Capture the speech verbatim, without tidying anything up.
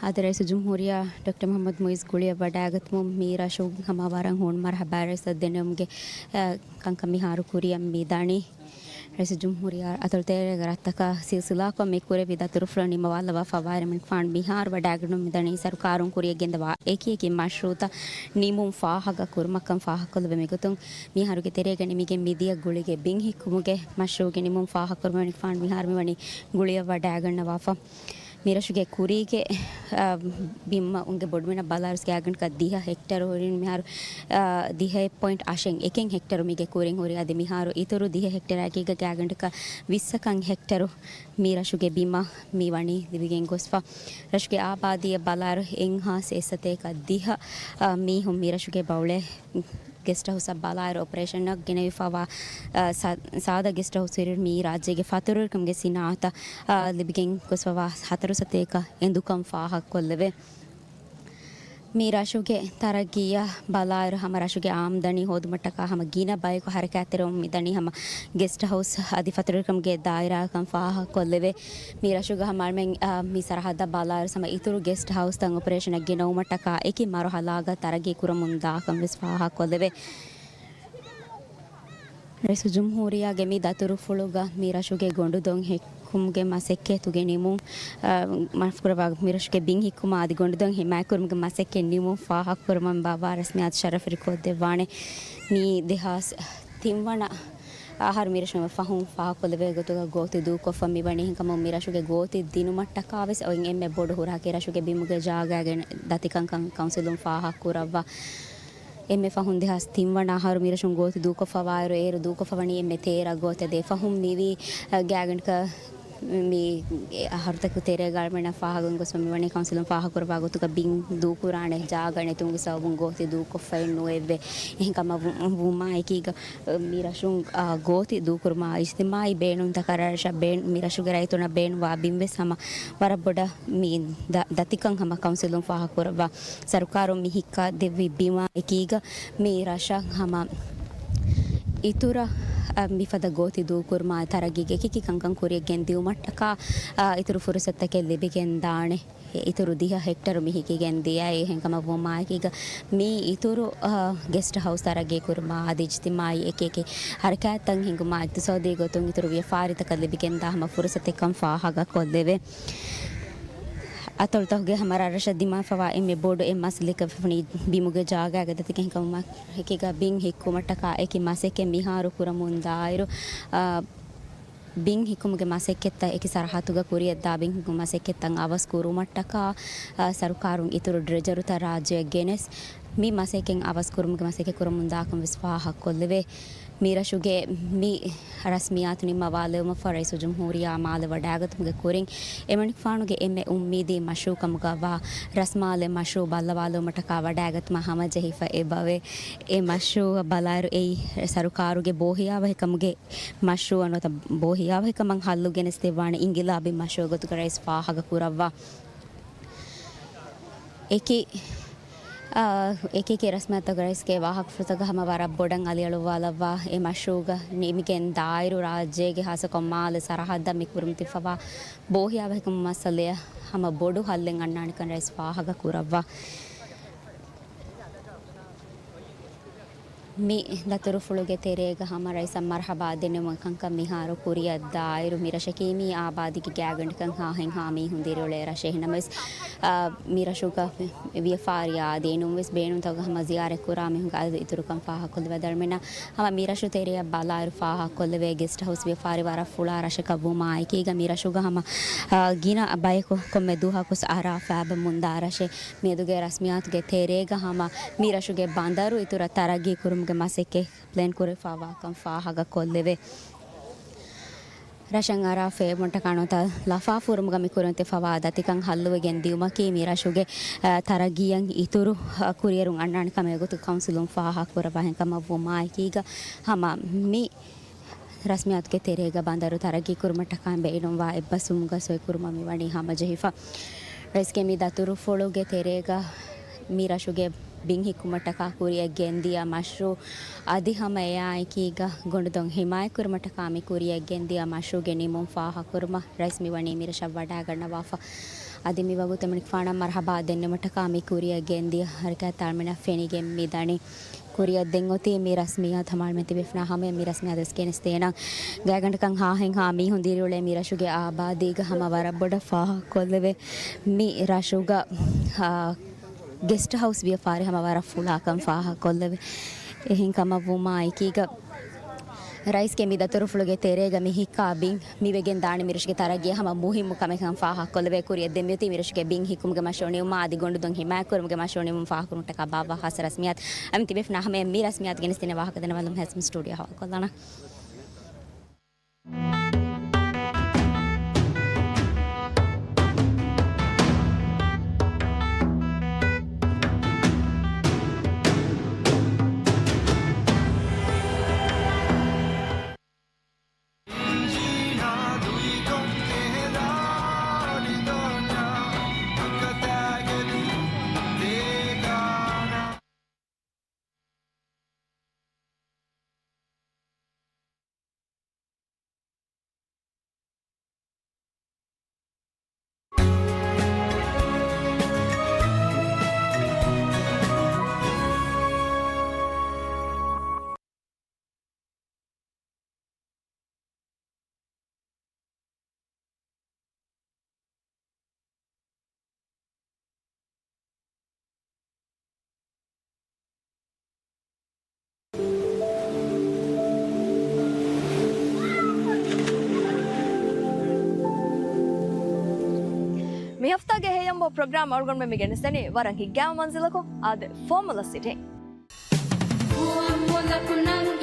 އަދި ރައީސުލްޖުމްހޫރިއްޔާ ޑޮކްޓަރ މުޙައްމަދު މުޢިއްޒު ގުޅިއަށް ވަޑައިގަތުމުން މި ރަށުން ހަމަ ވަރަށް ހޫނު މަރުޙަބާ އަރަސްތައް ދެނެވުމުގެ، އަ، ކަންކަން މިހާރު ކުރިއަށް މި ދަނީ. ރައީސުލްޖުމްހޫރިއްޔާ އަތޮޅު ތެރޭގަ ރަށްތަކާ ސިލްސިލާކޮށް މި ކުރެއްވި ދަތުރުފުޅަށް ނިންމަވާލައްވާފަ ވާއިރު މިނިޓް ފާން މިހާރު ވަޑައިގަންނަވަން މި ދަނީ ސަރުކާރުން ކުރިއަށް ގެންދަވާ އެކި އެކި މަޝްރޫޢުތައް ނިމުން ފާހަގަ ކުރުމަށްކަން ފާހަގަކޮށްލެވޭ މިގޮތުން މިހާރުގެ ތެރޭގަ ނިމިގެން މިދިޔަ ގުޅިގެ ބިން ހިއްކުމުގެ މަޝްރޫޢުގެ ނިމުން ފާހަގަކުރުމަށް މިނިޓް ފާން މިހާރު މިވަނީ ގުޅިއަށް ވަޑައިގަންނަވާފަ. މިރަށުގެ ކުރީގެ، އާ، ބިންމަ އުނގެ ބޮޑުމިނަށް ބަލާއިރުސް ގާތްގަނޑަކަށް ދިހަ ހެކްޓަރު ހުރިން މިހާރު، އާ، ދިހަ ޕޮއިންޓް އަށެއް އެކެއް ހެކްޓަރު މީގެ ކުރިން ހުރި. އަދި މިހާރު އިތުރު ދިހަ ހެކްޓަރާގެ ގާތްގަނޑަކަށް ވިއްސަކަށް ހެކްޓަރު މި ރަށުގެ ބިމަށް މި ވަނީ ލިބިގެން ގޮސްފަ. ރަށުގެ އާބާދީއަށް ބަލާއިރު އެއްހާސް އެއްސަތޭކަ ދިހަ، އާ، މީހުން މި ރަށުގެ ބައުޅޭ ގެސްޓް ހައުސްއަށް ބަލާއިރު އޮޕަރޭޝަނަށް ގެނެވިފައިވާ، އާ، ސާ-، ސާދަ ގެސްޓް ހައުސް ހުރި މި ރާއްޖޭގެ ފަތުރުވެރިކަމުގެ ސިނާއަތަށް، އާ، ލިބިގެން ގޮސްފައިވާ ހަތަރު ސަތޭކަ އެނދުކަން ފާހަގަކޮށްލެވޭ. މި ރަށުގެ ތަރައްގީއަށް ބަލާއިރު ހަމަ ރަށުގެ އާމްދަނީ ހޯދުމަށްޓަކާ ހަމަ ގިނަ ބަޔަކު ހަރަކާތްތެރިވަމުން މިދަނީ ހަމަ ގެސްޓް ހައުސް އަދި ފަތުރުވެރިކަމުގެ ދާއިރާއަކަން ފާހަގަކޮށްލެވޭ. މި ރަށުގަ ހަމަ އަޅުމެން، އާ، މި ސަރަހައްދަށް ބަލާއިރު ހަމަ އިތުރު ގެސްޓް ހައުސްތައް އޮޕަރޭޝަނަށް ގެނައުމަށްޓަކާ އެކި މަރުހަލާގަ ތަރައްގީ ކުރަމުން ދާކަން ވެސް ފާހަގަކޮށްލެވޭ. ރައީސުލްޖުމްހޫރިއްޔާގެ މި ދަތުރުފުޅުގަ މި ރަށުގެ ގޮނޑުދޮށް ހިއްކުމުގެ މަސައްކަތުގެ ނިމުން، އަ، މާފުކުރައްވާ، މި ރަށުގެ ބިން ހިއްކުމާ އަދި ގޮނޑުދޮށް ހިމާޔަތްކުރުމުގެ މަސައްކަތް ނިމުން ފާހަގަކުރުމަށް ބާއްވާ ރަސްމިއްޔާތު ޝަރަފު ރިކޯޑް ދެއްވާނެ. މީ ދެހާސް ތިން ވަނަ އަހަރު މި ރަށުން ފަހުން ފާހަގަކޮށްލެވޭ ގޮތުގަ ގޯތި ދޫކޮށްފަ މިވަނީ. އެހެންކަމުން މި ރަށުގެ ގޯތި ދިނުމަށްޓަކާ ވެސް އޮތް އެންމެ ބޮޑު ހުރަހަކީ ރަށުގެ ބިމުގެ ޖާގައިގެން ދަތިކަންކަން ކައުންސިލުން ފާހަގަކުރައްވާ. އެންމެ ފަހުން ދެހާސް ތިން ވަނަ އަހަރު މި ރަށުން ގޯތި ދޫކޮށްފަވާއިރު، އޭރު ދޫކޮށްފަވަނީ އެންމެ ތޭރަ ގޯތެއް. ދެ ފަހުން މިވީ، އަ، ގާތްގަނޑަކަށް މި އަހަރުތަކު ތެރޭގަ އަޅުމެންނަށް ފާހަގަވެގެން ގޮސްފަ މިވަނީ ކައުންސިލުން ފާހަގަކުރައްވާ ގޮތުގަ ބިން ދޫކުރާނެ ޖާގަ ނެތުމުގެ ސަބަބުން ގޯތި ދޫކޮށްފައެއް ނުވެއެވެ. އެހެންކަމަށް ވު-، ވުމާ އެކީގަ، އަ، މި ރަށުން، އަ، ގޯތި ދޫކުރުމާ އިޖްތިމާއީ ބޭނުންތަކަށް ރަށަށް ބޭނު-، މި ރަށުގެ ރައްޔިތުންނަށް ބޭނުންވާ ބިން ވެސް ހަމަ ވަރަށް ބޮޑަށް މި ދަ-، ދަތިކަން ހަމަ ކައުންސިލުން ފާހަގަކުރައްވާ. ސަރުކާރުން މި ހިއްކާ ދެއްވި ބިމާ އެކީގަ މި ރަށަށް ހަމަ އިތުރަށް، އަ، މިފަދަ ގޯތި ދޫކުރުމާ ތަރައްގީގެ އެކިއެކި ކަންކަން ކުރިއަށް ގެންދިއުމަށްޓަކާ، އަ، އިތުރު ފުރުސަތުތަކެއް ލިބިގެން ދާނެ. އިތުރު ދިހަ ހެކްޓަރު މި ހިކިގެން ދިޔައީ. އެހެންކަމަށް ވުމާއެކީގަ މި އިތުރު، އަ، ގެސްޓް ހައުސް ތަރައްގީ ކުރުމާ އަދި އިޖްތިމާއީ އެކި އެކި ހަރަކާތްތައް ހިންގުމާ އިގްތިސޯދީ ގޮތުން އިތުރު ވިޔަފާރިތަކަށް ލިބިގެންދާ ހަމަ ފުރުސަތެއްކަން ފާހަގަކޮށްލެވޭ. އަތޮޅުތަކުގެ ހަމަ ރަށްރަށަށް ދިމާވެފަވާ އެންމެ ބޮޑު އެއް މަސައްކަތް ވެފަ ވަނީ ބިމުގެ ޖާގައިގެ ދަތިކަން ހިންގުމަށް އެކީގަ ބިން ހިއްކުމަށްޓަކާ އެކި މަސައްކަތް މިހާރު ކުރަމުން ދާއިރު، އާ، ބިން ހިއްކުމުގެ މަސައްކަތްތައް އެކި ސަރަހައްދުގަ ކުރިއަށްދާ ބިން ހިއްކުމުގެ މަސައްކަތްތައް އަވަސް ކުރުމަށްޓަކާ، އާ، ސަރުކާރުން އިތުރު ޑްރެޖަރުތައް ރާއްޖެއަށް ގެނެސް، މި މަސައްކަތް އަވަސް ކުރުމުގެ މަސައްކަތް ކުރަމުން ދާކަން ވެސް ފާހަގަކޮށްލެވޭ. މި ރަށުގެ މި ރަސްމިއްޔާތު ނިންމަވާލެވުމަށްފަހު ރައީސުލްޖުމްހޫރިއްޔާ މާލެ ވަޑައިގަތުމުގެ ކުރިން އެމަނިކުފާނުގެ އެންމެ އުއްމީދީ މަޝްރޫޢު ކަމުގައިވާ ރަސްމާލެ މަޝްރޫޢު ބައްލަވާލުމަށްޓަކާ ވަޑައިގަތުމަށް ހަމަޖެހިފަ އެބަވޭ. އެ މަޝްރޫޢަށް ބަލާއިރު އެއީ ސަރުކާރުގެ ބޯހިޔާވަހިކަމުގެ މަޝްރޫޢަށް ނުވަތަ ބޯހިޔާވަހިކަމަށް ހައްލު ގެނެސްދެއްވާނެ އިންގިލާބީ މަޝްރޫޢު ގޮތުގަ ރައީސް ފާހަގަކުރައްވާ. އެކި، އާ، އެކި އެކި ރަސްމިއްޔާތުގެ ރައީސްގެ ވާހަކަފުޅުތަކަށް ހަމަ ވަރަށް ބޮޑަށް އަލިއަޅުއްވާލައްވާ އެ މަޝްރޫޢުގަ ނިމިގެން ދާއިރު ރާއްޖޭގެ ހާއްސަކޮށް މާލެ ސަރަހައްދަށް މި ކުރަމުން ތިއްބަވާ ބޯހިޔާވަހިކަމުގެ މައްސަލަޔަށް ހަމަ ބޮޑު ހައްލެއް އަންނާނެކަން ރައީސް ފާހަގަކުރައްވާ. މި ދަތުރުފުޅުގެ ތެރޭގަ ހަމަ ރައީސަށް މަރްޙަބާ ދެންނެވުމުގެ ކަންކަން މިހާރު ކުރިއަށް ދާއިރު، މި ރަށަކީ މީ އާބާދީގެ ގާތްގަނޑަކަށް ހާހެއްހާ މީހުން ދިރިއުޅޭ ރަށެއް. އެހެންނަމަވެސް، އާ، މި ރަށުގަ ވިޔަފާރިއާ އަދި އެނޫންވެސް ބޭނުންތަކުގަ ހަމަ ޒިޔާރަތް ކުރާ މީހުންގެ އަދަދު އިތުރުކަން ފާހަގަކޮށްލެވޭ. އަދި އަޅުމެންނަށް ހަމަ މި ރަށު ތެރެއަށް ބަލާއިރު ފާހަގަކޮށްލެވޭ ގެސްޓް ހައުސް ވިޔަފާރި ވަރަށް ފުޅާ ރަށަކަށް ވުމާ އެކީގަ މި ރަށުގަ ހަމަ، އާ، ގިނަ ބަޔަކު ކޮންމެ ދުވަހަކުވެސް އަރާ ފައިބަމުންދާ ރަށެއް. މިއަދުގެ ރަސްމިއްޔާތުގެ ތެރޭގަ ހަމަ މި ރަށުގެ ބަނދަރު އިތުރަށް ތަރައްގީ ކުރުމުގެ މަސައްކަތް ޕްލޭން ކުރެވިފައިވާކަން ފާހަގަކޮށްލެވޭ. ރަށަށް އަރާ ފައިބަމަށްޓަކާ ނުވަތަ ލަފާފަ ހުރުމުގަ މި ކުރަމުން ތިއްބަވާ ދަތިކަން ހައްލުވެގެން ދިއުމަކީ މި ރަށުގެ، އަ، ތަރައްގީއަށް އިތުރު، އަ، ކުރިއެރުން އަންނާނެ ކަމެއް ގޮތުގަ ކައުންސިލުން ފާހަގަކުރައްވާ. އެހެންކަމަށް ވުމާއެކީގަ ހަމަ މި ރަސްމިއްޔާތުގެ ތެރޭގަ ބަނދަރު ތަރައްގީ ކުރުމަށްޓަކާ ބޭނުންވާ އެއްބަސްވުމުގަ ސޮއިކުރުމަށް މިވަނީ ހަމަޖެހިފަ. ރައީސްގެ މި ދަތުރުފުޅުގެ ތެރޭގަ މި ރަށުގެ ބިން ހިއްކުމަށްޓަކާ ކުރިއަށް ގެންދިޔަ މަޝްރޫޢު އަދި ހަމަ އެއާއެކީގަ ގޮނޑުދޮށް ހިމާޔަތްކުރުމަށްޓަކާ މި ކުރިއަށް ގެންދިޔަ މަޝްރޫޢުގެ ނިމުން ފާހަގަކުރުމަށް ރައީސް މިވަނީ މިރަށަށް ވަޑައިގަންނަވާފަ. އަދި މި ވަގުތު މިނިކުފާނަށް މަރުޙަބާ ދެންނެވުމަށްޓަކާ މި ކުރިއަށް ގެންދިޔަ ހަރަކާތް ތަޅުމެންނަށް ފެނިގެން މި ދަނީ. ކުރިއަށް ދެން އޮތީ މި ރަސްމިއްޔާތު ހަމަ އަޅުމެން ތިބޭފުޅުންނާ ހަމަޔަށް މި ރަސްމިއްޔާތު ވެސް ގެނެސްދޭނަން. ގާތްގަނޑަކަށް ހާހެއްހާ މީހުން ދިރިއުޅޭ މި ރަށުގެ އާބާދީގަ ހަމަ ވަރަށް ބޮޑަށް ފާހަގަކޮށްލެވޭ. މި ރަށުގަ، އާ، ގެސްޓް ހައުސް ވިޔަފާރި ހަމަ ވަރަށް ފުޅާކަން ފާހަގަކޮށްލެވޭ. އެހެން ކަމަށްވުމާ އެކީގަ، ރައީސްގެ މި ދަތުރުފުޅުގެ ތެރޭގަ މި ހިއްކާ ބިން މިވެގެން ދާނީ މި ރަށުގެ ތަރައްގީއަށް ހަމަ މުހިއްމު ކަމެއްކަން ފާހަގަކޮށްލެވޭ. ކުރިއަށް ދެންމެ އޮތީ މި ރަށުގެ ބިން ހިއްކުމުގެ މަޝްރޫއު ނިމުމާ އަދި ގޮނޑުދޮށް ހިމާޔަތްކުރުމުގެ މަޝްރޫއު ނިމުމުން ފާހަގަކުރުމަށްޓަކާ ބާއްވާ ހާއްސަ ރަސްމިއްޔާތު. އަމި ތިބޭފުޅުންނާ ހަމަޔަށް މި ރަސްމިއްޔާތު ގެނެސްދިން ވާހަކަ ދަންނަވާލަމުން ހެންސަމް ސްޓޫޑިއޯ ހަވާލުކޮށްލާނަން. މި ހަފްތާގެ ހެޔޮނބޯ ޕްރޮގްރާމް އަޅުގަނޑުމެން މި ގެނެސްދެނީ ވަރަށް ހިތްގައިމު މަންޒިލަކުން އާދެ، ފޯމުލަ ސިޓީން. ފުވައްމުލަކު ނަން